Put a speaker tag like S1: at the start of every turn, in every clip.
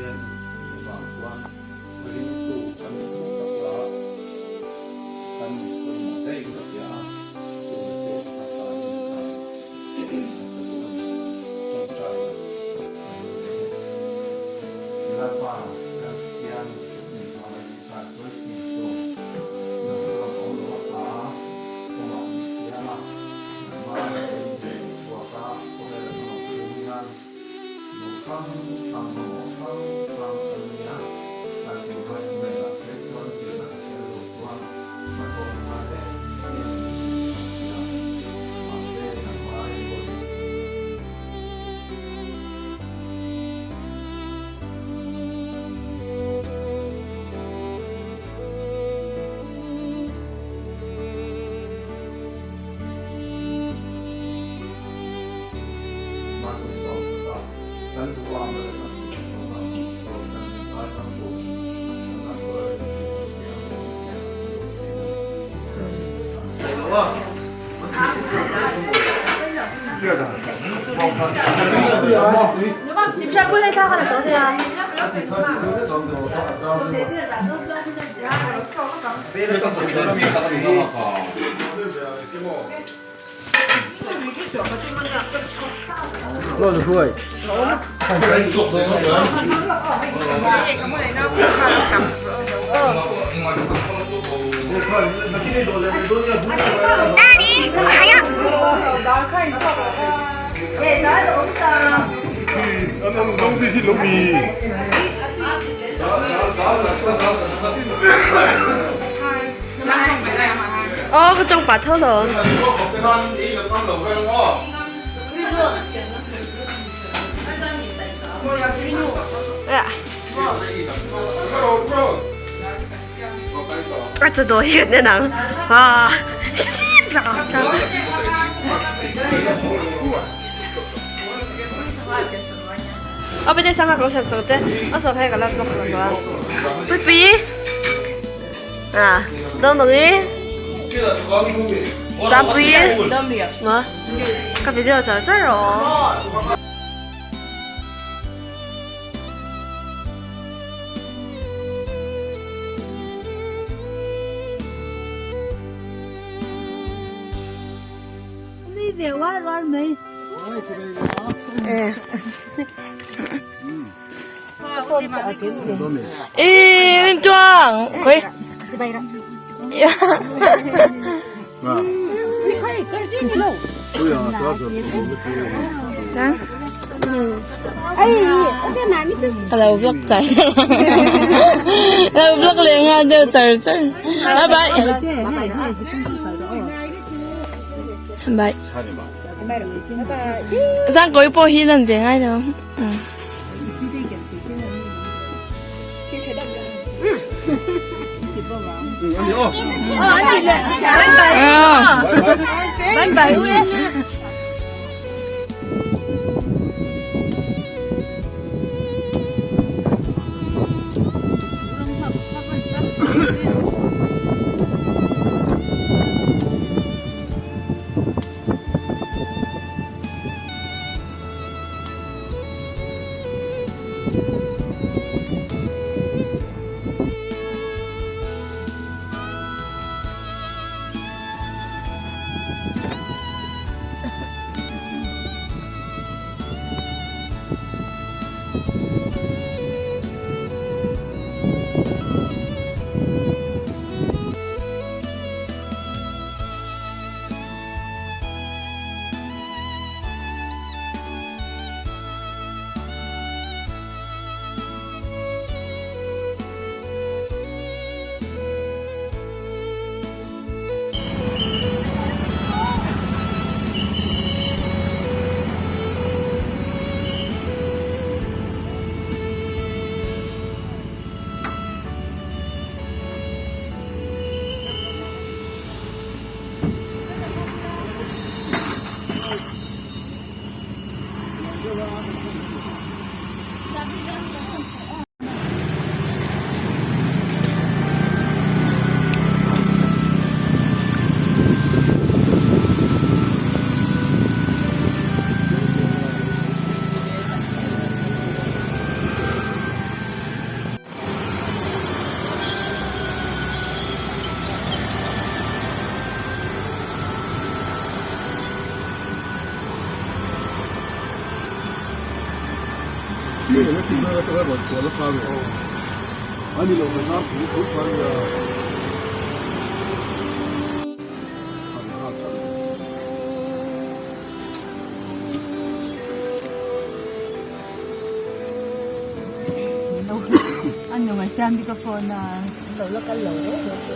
S1: Pathian vang chuan ringtu kan ni hmuh tak la, kan nun pawimawh daih ka hria a, chumi chu a hmasa in kan hmasa duh a ni. Tawngtaina kan lo leh e. Lalpa kan Pathian min hmangaih ni kha sawi thin chu nang chuan awm lo a tha a, kawngah min siam a, nangmah in min chhuak a, khawvel a hnawh chhung hian Duh hrang hrang mamawh hrang hrang an ni a, kan tunlai khawvelah phei chuan zirna a tel lo chuan hmasawn a ngai em em a ni tih kan hria. Mahse, nangmah enkawl hi. Kan duh a mawle kan duh a kan ngai tam duh kan
S2: 哦，个装白头咯。哎呀！啊，这多一个人啊！死啦！我俾你三个讲上数啫，我数开个咱录录啊。B B，啊，东东伊，咱不伊，么？个比较在这儿哦。Ê, choang, khơi. Hello vlog char char. Hello vlog liền nga đều char char. Bye bye. Bye. Sang cuối po hi lần về ngay đâu. Ừ. Bye bye.
S3: An nunga siam hi ka phone a lo la kal lo reng reng chu.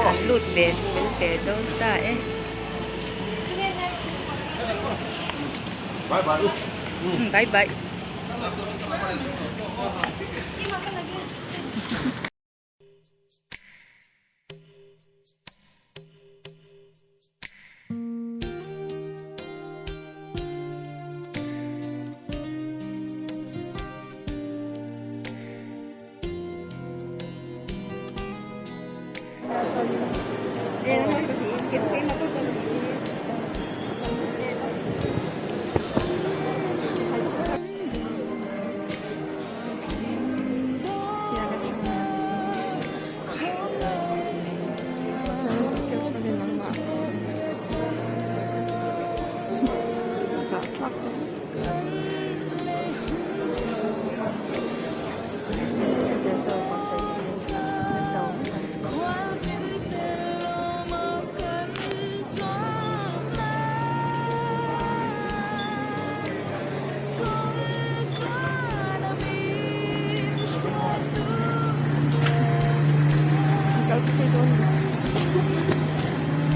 S3: Kan lut ve fel ve dawn ta e. Bye bye.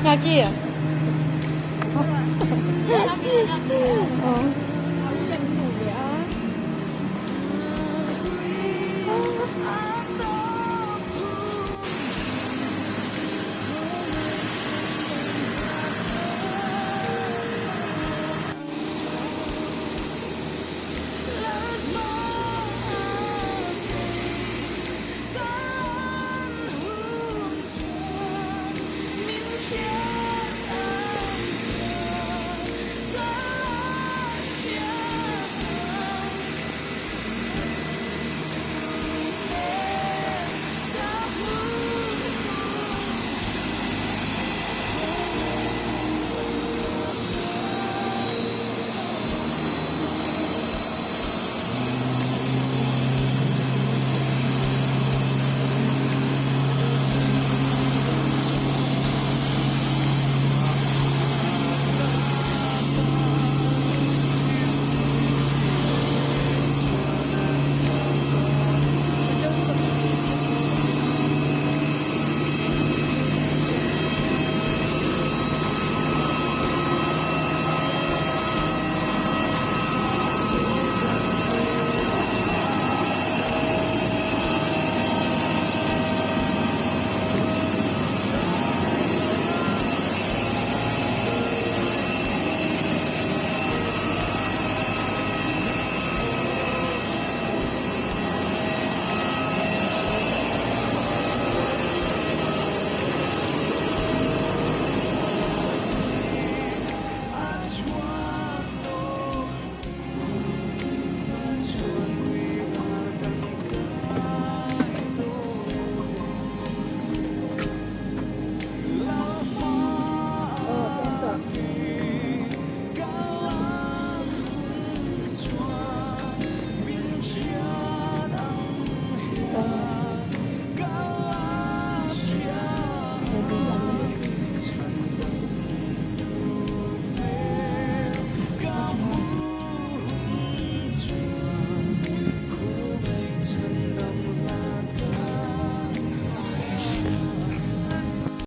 S2: Ngaki.